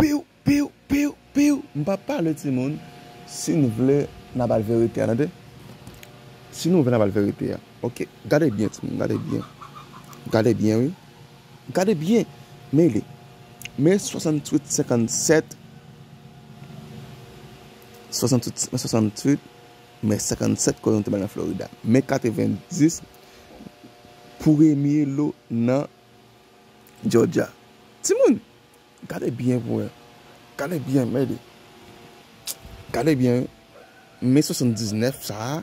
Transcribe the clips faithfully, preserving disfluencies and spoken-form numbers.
Piw, piw, piw, piw. M p ap pale, timoun. Si n vle, n a ba l verite a, tande. Si nou vle, n a ba l verite a. Oke, gade byen, timoun, gade byen. Gade byen, wi. Gade byen. Men li. Men swasanntuit senkannsèt. Swasanntuit, men swasanntuit, men senkannsèt kote nou te bay nan Florida. Men katrevendis premye lo nan Georgia. Timoun, gade byen pou wè. Gade byen, men li. Gade byen, wi. Men swasanndiznèf sa a,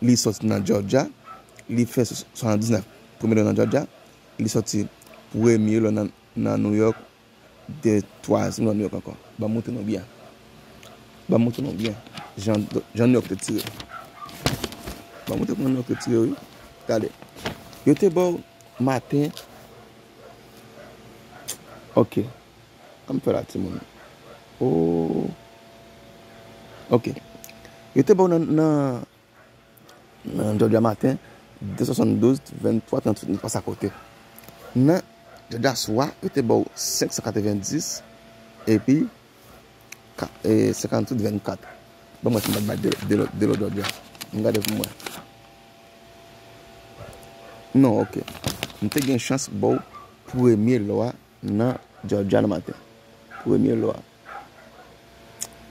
li soti nan Georgia. Li fè swa-, swasanndiznèf premye lo nan Georgia. Li soti premye lo nan, nan New York. De twa, si m nan New York ankò. Ban m montre nou byen. Ban m montre nou byen. Jan, jan New York te tire. Ban m montre kòman New York te tire, wi. Gade. Yo te ba w maten. Oke. Kòman fè la, timoun? Oh. Oke. Yo te ba w nan, nan, nan Georgia maten, de swasanndouz, venntwa, tranntuit, nou pase akote. Nan Georgia swa, yo te ba w senk san katrevendis, epi ka-, e, senkantuit, vennkat. Ban m wè si m pa t bay de, de, de lo Georgia. M gade pou m wè. Non, oke. M te gen chans ba w premye lo a nan Georgia nan maten. Premye lo a.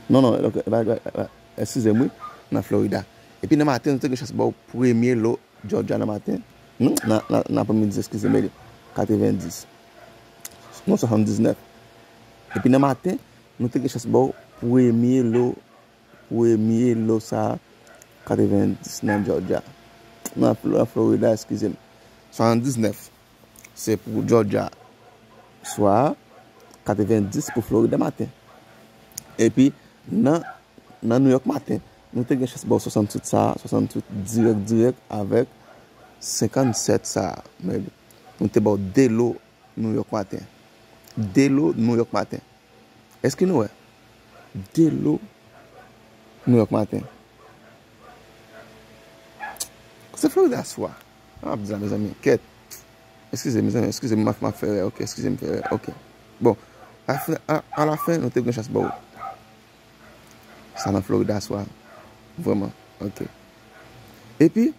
Non, non, oke, eskize m, wi, nan Florida. Epi nan maten, nou te gen chans ba w premye lo Georgia nan maten. Non, nan, nan, nan aprèmidi, eskize m, katrevendis. Non, swasanndiznèf. Epi nan maten, nou te gen chans ba w premye lo, premye lo sa a, katrevendis nan Georgia. Nan Flo-, nan Florida, eskize m. Swasanndiznèf. Se pou Georgia swa, katrevendis pou Florida maten. Epi, nan, nan New York maten, nou te gen chans ba w swasanntuit sa a, swasanntuit dirèk, dirèk avèk senkannsèt sa a. Men nou te ba w de lo New York maten. De lo New York maten. Èske nou wè? De lo New York maten. Se Florida swa. An ap di la, mezanmi. Kèt. Eskize, mezanmi, eskize m, m ap, m ap fè erè. Oke, eskize m, fè erè. Oke. Bon, a, alafen, nou te gen chans ba w sa nan Florida swa. Vrèman. Oke. Epi,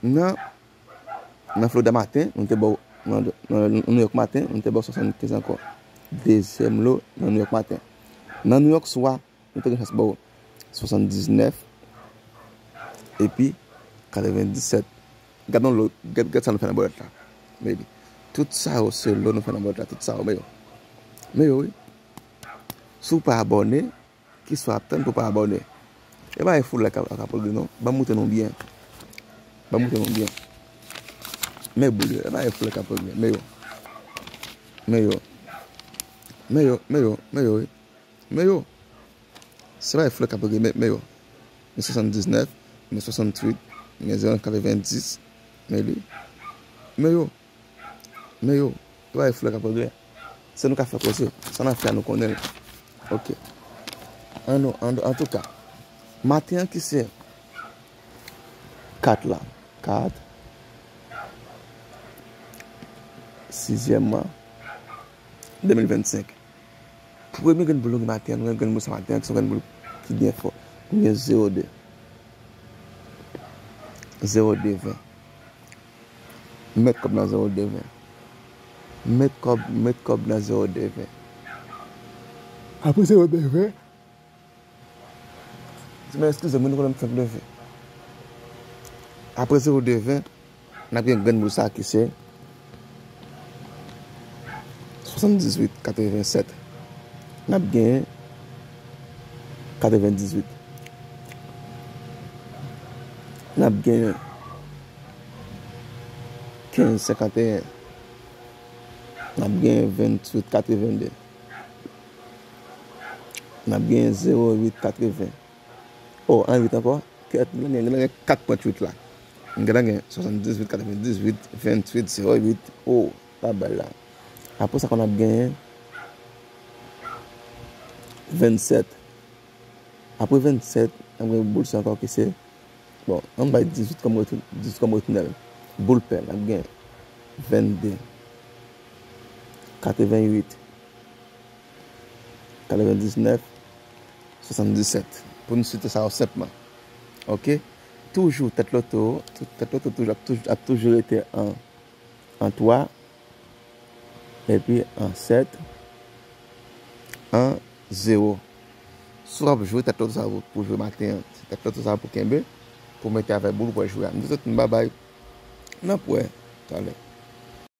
nan, nan Florida maten, nou te ba w, nan, nan New York maten, nou te ba w swasannkenz ankò. Dezyèm lo nan New York maten. Nan New York swa, nou te gen chans ba w swasanndiznèf, epi katrevendisèt. Gad yon lo, gad, gad sa nou fè nan bòlèt la. Men li. Tout sa yo se lo nou fè nan bòlèt la, tout sa yo, men yo. Men yo, wi. Si w pa abòne, kisa w ap tann pou w pa abòne? E pa e fou lè k ap, k ap regle non. Ban m montre nou byen. Ban m montre nou byen. Men boul yo, e pa e fou lè k ap regle. Men yo. Men yo. Men yo, men yo, men yo, wi. Men yo. Se pa flè k ap rele, men, men yo. Men swasanndiznèf, men swasanntuit, men zewo nèf katrevendis, men li. Men yo. Men yo. Se pa flè k ap rele. Se nou ka fè koze. Sa n ap fè a nou konnen l. Oke. An nou, an, antouka. Maten an ki se kat la. Kat. Sizyèm mwa. De mil vennsenk. Premye grenn boul nou gen maten an, nou gen grenn boul sa maten an, ki se yon grenn boul ki byen fò. Nou gen zewo de. Zewo de ven. Met kòb nan zewo de ven. Met kòb, met kòb nan zewo de ven. Apre zewo de ven, Di mwen, eskize m, wi, nou konnen m fèk leve. Apre zewo de ven, n ap gen grenn boul sa ki se swasanndizuit katrevensèt. N ap gen katrevendizwit. N ap gen kenz senkanteyen. N ap gen venntuit katrevende. N ap gen zewo uit katreven. O, an uit ankò. Kèt, li gen, li gen kat pwent uit la. M gentan gen swasanndizuit katrevendizwit, venntuit zewo uit. O, pa bal la. Apre sa, konn ap genyen vennsèt. Apre vennsèt, n ap gen boul sa ankò ki se Bon, ann bay dizuit kòm retou-, dizuit kòm retounen. Boul pè, n ap gen vennde, katrevenuit, katrevendiznèf, swasanndisèt. Pou n site sa yo senpman. Ok? Toujou, tèt loto, tèt loto toujou ap toujou, ap toujou rete an, an twa, epi an sèt, an zewo. Si w ap jwe tèt loto sa pou, pou jwe maten an, se tèt loto sa pou kenbe, pou mete avèk boul pou w jwe a. M di tout moun babay, n ap wè talè.